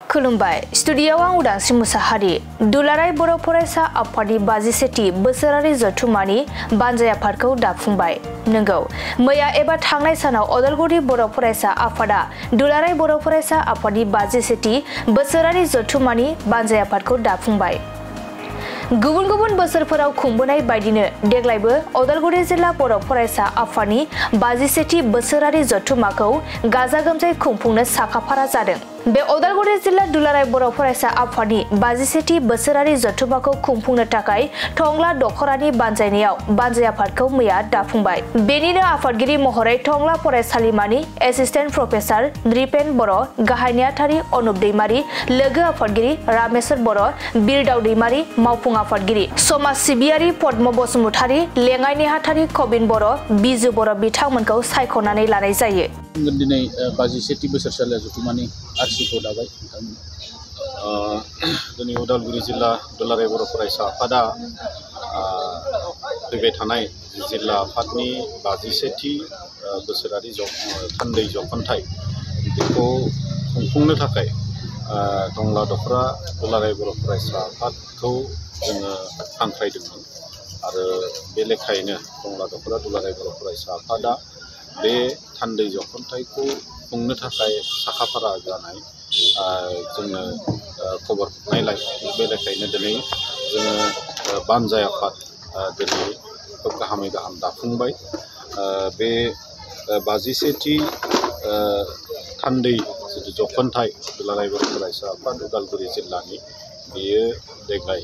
खुलुमबाय स्टुडियोआव आं उदांस्रि मुसाहारि दुलाराय बर' फरायसा आफादनि 57थि बोसोरारि जथुम्मानि बानजाय आफादखौ दाफुंबाय। नंगौ, मैया एबा थांनाय सानाव अदालगुरि बर' फरायसा आफादा दुलाराय बर' फरायसा आफादनि 57थि बोसोरारि जथुम्मानि बानजाय आफादखौ दाफुंबाय। गुबुन गुबुन बोसोरफोराव खुंबोनाय बायदिनो देग्लायबो अदालगुरि जिल्ला बर' फरायसा आफादनि 57थि बोसोरारि जथुम्माखौ गाजा गोमजायै खुंफुंनो साखाफारा जादों। बे अदालगुरि जिल्ला दुलाराय बर' फरायसा आफादनि 57थि बोसोरारि जथुम्माखौ खुंफुंनो थाखाय टंला दखरानि बानजायनायाव बानजाय आफादखौ मैया दाफुंबाय। बेनिनो आफादगिरि महरै टंला फरायसालिमानि एसिस्टेन्ट प्रफेसार नृपेन बर', गाहाय नेहाथारि अनुप दैमारि, लोगो आफादगिरि रामेश्वर बर', बिरदाव दैमारि, मावफुं आफादगिरि समाज सिबियारि पद्म बसुमतारी, लेङाइ नेहाथारि कबिन बर', बिजु बर' बिथांमोनखौ सायख'नानै लानाय जायो। दिनै 57थि बोसोरसालिया जथुम्मानि आरसिखौ दाबाय। दिनै उदालगुरि जिल्ला दुलाराय बर' फरायसा आफादा फैबाय थानाय जिल्ला आफादनि 57थि बोसोरारि थान्दै जखनथाइ बेखौ खुंफुंनो थाखाय टंला दखरा दुलाराय बर' फरायसा आफादखौ जोङो हांख्रायदोंमोन आरो बे लेखायैनो टंला दखरा दुलाराय बर' फरायसा आफादा बे थान्दै जखनथाइखौ खुंनो थाखाय साखाफारा जानाय जोंनो खबर हरनायलाय बे लेखायैनो दिनै जोङो बानजाय आफाद दिनै खोब गाहामै गाहाम दाफुंबाय। बे 57थि थान्दै जिथु जखनथाइ दुलाराय बर' फरायसा आफाद उदालगुरि जिल्लानि बेयो देग्लाय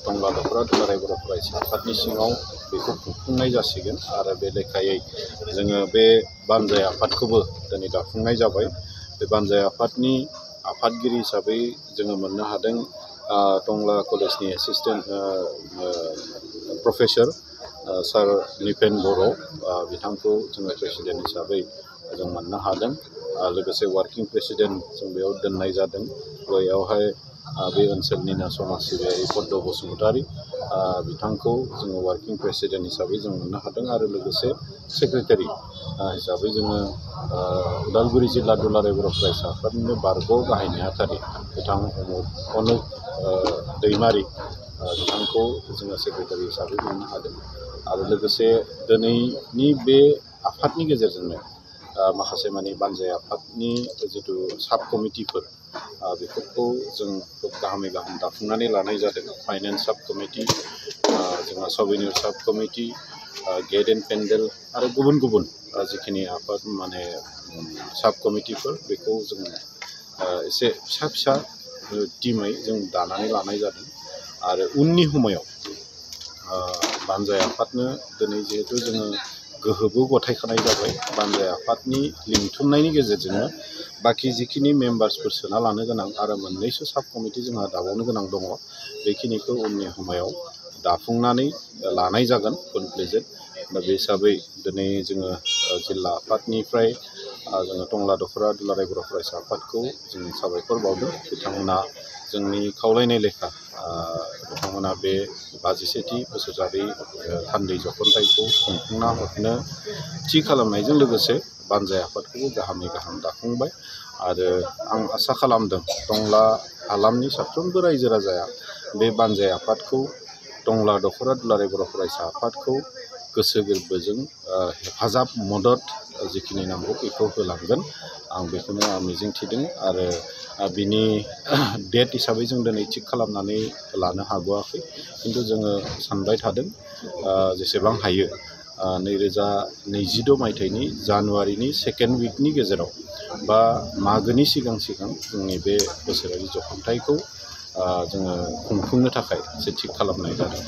टंला दखरा दुलाराय बर' फरायसा आफादनि सिङाव बेखौ खुंफुंनाय जासिगोन आरो बे लेखायै जोङो बे बानजाय आफादखौबो दिनै दाफुंनाय जाबाय। बे बानजाय आफादनि आफादगिरि हिसाबै जोङो मोननो हादों टंला कलेजनि एसिस्टेन्ट प्रफेसर सार नृपेन बर', बिथांखौ जोङो प्रेसिडेन्ट हिसाबै जों मोननो हादों। लोगोसे वार्किं प्रेसिडेन्ट जों बेयाव दोननाय जादों। बेयावहाय बे ओनसोलनिनो समाज सिबियारि पद्म बसुमतारी बिथांखौ जोङो वार्किं प्रेसिडेन्ट हिसाबै जों मोननो हादों आरो लोगोसे सेक्रेटारि हिसाबै जोङो उदालगुरि जिल्ला दुलाराय बर' फरायसा आफादनिनो बारग' गाहाय नेहाथारि बिथां अनुप दैमारि बिथांखौ जोङो सेक्रेटारि हिसाबै मोननो हादों आरो लोगोसे दिनैनि बे आफादनि गेजेरजोंनो माखासे माने बानजाय आफादनि जिथु साब कमिटिफोर बेफोरखौ जों खोब गाहामै गाहाम दाफुंनानै लानाय जादों। फाइनेन्स साब कमिटि, जोंहा सबिनियर साब कमिटि, गेट एन्ड पेन्डेल आरो गुबुन गुबुन जिखिनि आफाद माने साब कमिटिफोर बेखौ जों एसे फिसा फिसा टिमै जों दानानै लानाय जादों आरो उननि समायाव बानजाय आफादनो दिनै जिहेतु जोङो गोहोबो गथायखानाय जाबाय। बानजाय आफादनि लिंथुमनायनि गेजेरजोंनो बाखि जिखिनि मेम्बार्सफोर सोना लानो गोनां आरो मोननैसो साब कमिटि जोंहा दाबावनो गोनां दङ, बेखिनिखौ उननि समायाव दाफुंनानै लानाय जागोन कनक्लुजन। दा बे हिसाबै दिनै जोङो जिल्ला आफादनिफ्राय जोङो टंला दखरा दुलाराय बर' फरायसा आफादखौ जों साबायखर बावदों। बिथांमोना जोंनि खावलायनाय लेखा बिथांमोना बे 57थि बोसोरारि थान्दै जखनथाइखौ खुंफुंना हरनो थि खालामनायजों लोगोसे बानजाय आफादखौबो गाहामै गाहाम दाफुंबाय आरो आं आसा खालामदों टंला हालामनि साफ्रोमबो रायजो राजाया बे बानजाय आफादखौ टंला दखरा दुलाराय बर' फरायसा आफादखौ गोसो गोरबोजों हेफाजाब मदद जिखिनि नांगौ बेखौ होलांगोन, आं बेखौनो मिजिंथिदों आरो बिनि डेट हिसाबै जों दिनै थिग खालामनानै लानो हागोआखै, खिन्थु जोङो सानबाय थादों जेसेबां हायो 2026 मायथाइनि जानुवारिनि सेकेन्ड उइकनि गेजेराव बा मागोनि सिगां सिगां जोंनि बे बोसोरारि जखनथाइखौ जोङो खुंफुंनो थाखाय एसे थिग खालामनाय जादों।